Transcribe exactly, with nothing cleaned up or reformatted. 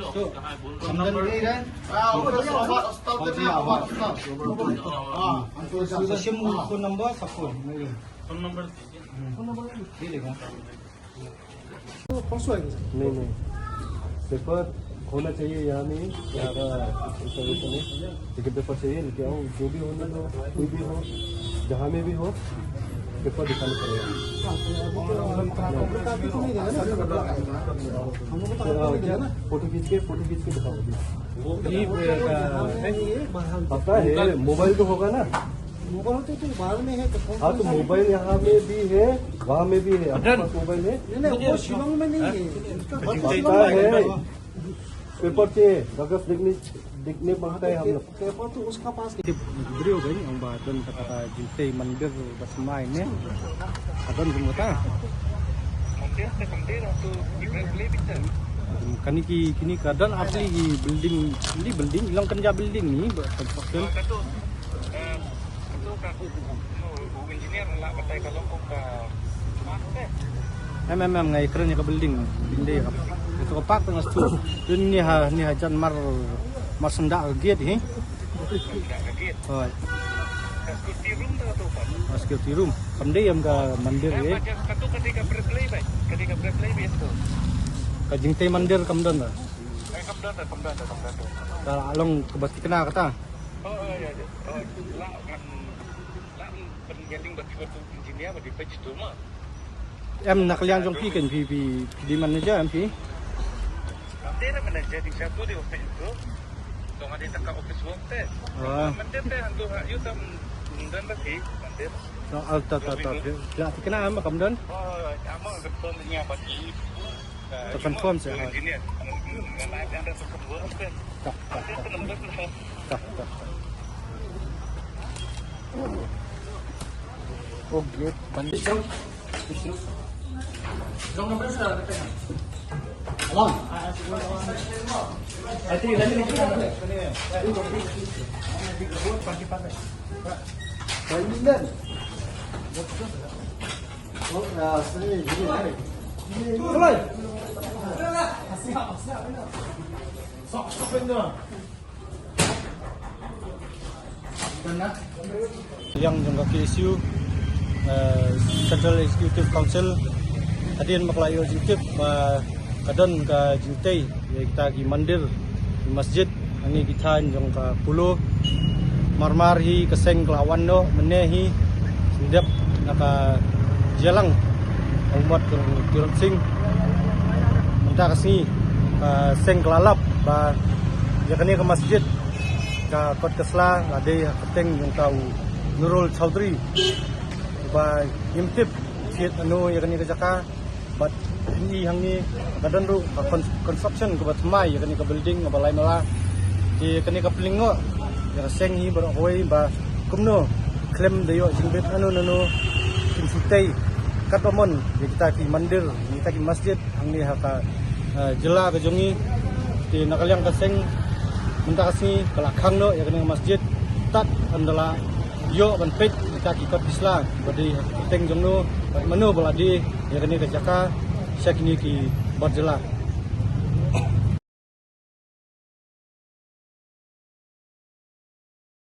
तो हम दन नहीं रहे। हाँ, वो तो आवाज, उस्ताद ने आवाज, उस्ताद। हाँ, हम तो sim, phone number, सब phone। Phone number दीजिए। हम्म। ये देखो। तो परसों आएंगे सर। नहीं, नहीं, पेपर होना चाहिए यहाँ में, यहाँ का इंस्टॉलेशन है, लेकिन पेपर चाहिए, लेके आओ, जो भी होना हो, कोई भी हो, जहाँ में भी हो, पेपर दिखाना पड़ेगा। हाँ, तो अभी तो हम, हम लोग को तो आपको नहीं देगा ना। हम लोग को तो आपको नहीं देगा ना। फोटो खींच के, फोटो खींच के दिखाओ। ये, अ, पता है, मोबाइल तो होगा ना। मोबाइल होते तो बाहर में है, तो फोन हाँ, तो मोबाइल यहाँ में भी है, वहाँ में भी है। आपके पास मोबाइल है? नहीं, नहीं, वो शिलोंग में नहीं है। उसका पता है, पेपर चाहिए, कागज देखने, देखने पड़ता है हम लोग। पेपर तो उसका पास। Video ba ni ong ba don kata, kata jingtei mandir ba smai ne. Ka don kum kata. Kani ki, kini ka don asli ki building, ni building, long kan ja building ni ba construction. Em, em, em, nga ïakren ïa ka building. Building ïa ka. Ïa ka park tang stu. Dun ni ha, ni ha jan mar, mar syndah ka gate hi. Hooid. Ka security room. Kam dei em ka mandir hi. Ka jingtei mandir kam don da. Ka long kaba thikna kata. Em, na ka liang jong phi kan phi, phi, phi dei manager em phi? Dei manager, dei satu di office tu. Tong ada tak office work te. Ah. Manager te hantu ha yu tam dan ba phi manager. Tong al ta ta ta. La thikna em kam don. Oh, ama confirm nya ba phi. To confirm seh, ha. Ta, ta, ta. Ta, ta, ta. Oh, gate. Yang jong ka K S U, eh, Central Executive Council, hadien ba ka la ïoh jingtip ba ka don ka jingtei ïa kita ki mandir, ki masjid, hangne ki thaiñ jong ka Polo. Marmar hi ka seng ka la wan noh mynne hi, sngewdep na ka jingïalang u Mat Tirot Sing. Mynta ka sngi ka seng ka la lap ba ïa kane ka masjid ka kot ka sla la dei ha ka kyrteng jong uta u Nurul Chaudhary, ba ngim tip shi tano ïa kane ka jaka. Bad phin i hangne ka don ruh ka con-, construction kaba thymmai ïa kane ka building kaba lai mala. Te kane ka pynlyngngoh ïa ka seng hi baroh kawei ba kumno khlem da ïoh jingbit nano nano, kin shu tei katba mon ïa kita ki mandir, ïa kita ki masjid hangne ha ka, eh, jylla ka jong ngi. Te na ka liang ka seng mynta ka sngi ka la khang noh ïa kane ka masjid, tad haduh ba la ïoh ban peit ïa kita ki kot ki sla ba dei ha ka kyrteng jong no, bad mano ba la die ïa kane ka jaka sha kine ki bor jylla.